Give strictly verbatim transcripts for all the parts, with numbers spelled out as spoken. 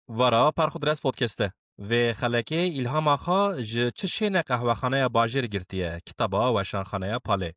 Vara Parxudres Podcast'e. Vê xelekê îlhama xwe ji Çi şêne qehwexaneya bajêr girtiye, kitaba Weşanxaneya Palê.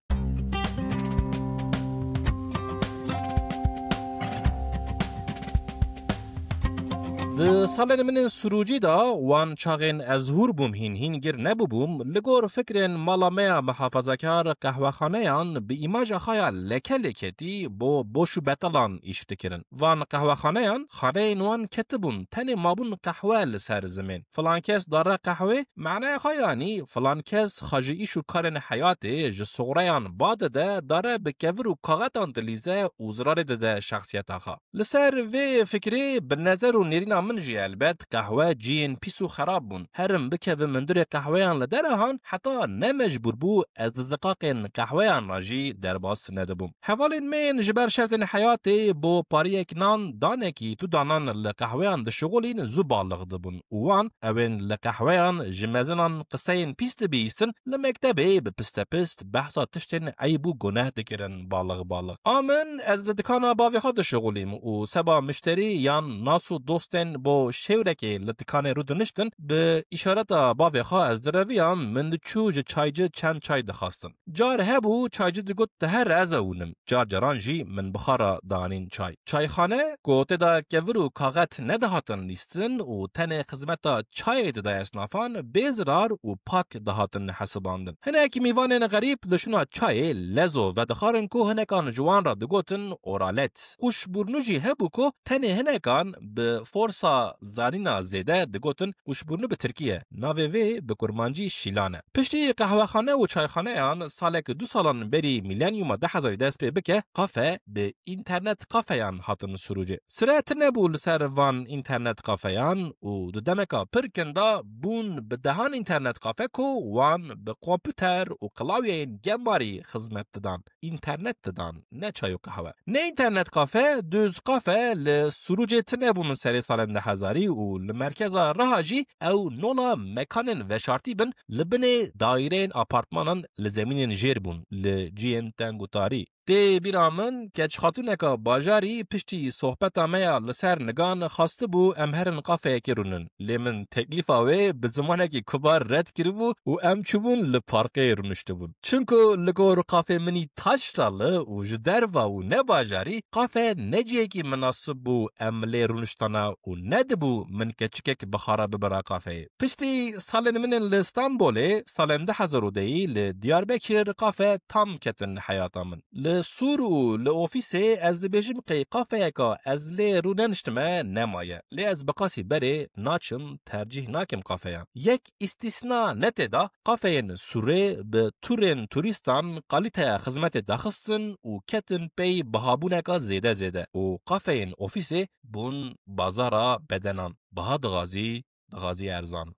Di salên min ên sirûcî de, wan çaxên ez hûr bûm, hîn hîn gir nebûbûm, li gor fikrên mala me ya mihafazekar qehwexaneyan bi îmaja xwe ya leke lêketî bo boş û betalan îş dikirin. Van qehwexaneyan xaneyên wan ketibûn, tenê mabûn qehwe li ser zimên. Filan kes dare qehwê, manaya xwe yanî filan kes xwe ji îş û karên heyatê ji soxreyan ba dide, dare bi kevir û kaxetan dilîze û zirarê dide şexsiyeta xwe. Li ser vê fikrê bi nezer û nêrîna min jî elbet qehwe cihên pîs û xerab bûn. Herin bikevim hundirê qehweyan li derehan, heta ne mecbûr bû ez di ziqaqên qehweyan re jî derbas nedibûm. Hevalên me yên ji ber şertên heyatê bo pariyek nan danekî du danan li qehweyan dişixulîn zû balix dibûn û wan ewên li qehweyan ji mezinan qiseyên pîs dibihîstin, li mektebê bi pistepist behsa tiştên eyb û guneh dikirin balix balix. A min, ez li dikana bavê xwe dişixulîm û seba mişterî yan nas û dostên bo şêwrekê li dikanê rû diniştin, bi îşareta bavê xwe ez direviyam, min diçû ji çaycî çend çay dixwastin. Car hebû çaycî digot, "Te here, ez ewûnim." Car caran jî min bi xwe re dianîn çay. Çayxane ku tê de kevir û kaxet nedihatin lîstin û tenê xizmeta çayê dida esnafan, bê zirar û pak dihatin hesibandin. Hinek mîvanên xerîb li şûna çayê lezo vedixwarin ku hinekan ji wan re digotin oralet. Kuşburnu jî hebû ku tenê hinekan bi forsa zanîna zêde digotin kuşburnu bi tirkî ye. Navê vê bi kurmancî şîlan e. Piştî qehwexane û çayxaneyan salek du salan berî mîlenyuma du hezarî dest pê bike, kafe bi înternet kafeyan hatin sirûcê. Sire tune bû li ser van înternet kafeyan û di demeka pir kin de bûn bi dehan înternet kafe ku wan bi kompûter û klawyeyên gemarî xizmet didan. Înternet didan, ne çay û qehwe. Ne înternet kafe, dûz kafe li sirûcê tune bûn serê salên du hezarî û li merkeza Riha jî ew nola mekanên veşartî bin li binê daîreyên apartmanan li zemînên jêr bûn, li cihên teng û tarî. Tê bîra min, keçxatûneka bajarî piştî sohbeta me ya li ser nigan xwestibû em herin kafeyekê rûnin. Lê min teklîfa wê bi zimanekî kubar red kiribû û em çûbûn li parkê rûniştibûn. Çunku li gor qafê min î taşralı û ji derva û ne bajarî, qafe ne cihekî minasib bû em lê rûniştana û nedibû min keçikek bi xwe re bibira qafeyê. Piştî salên min ên li Stenbolê, salên du hezar û dehî li Diyarbekir qafe tam ketin heyata min. Li sûr û li ofîsê ez dibêjim qey qafeyeka ez lê rû neniştime nemaye. Lê ez bi qasî berê naçim, tercîh nakim qafeyan. Yek îstîsna ne tê de, qafeyên sûrê bi tûrên turîstan kalîteya xizmetê daxistin û ketin pey bihabûneka zêde zêde û qafeyên ofîsê bûn bazara bedenan. Biha dixwazî, dixwazî erzan.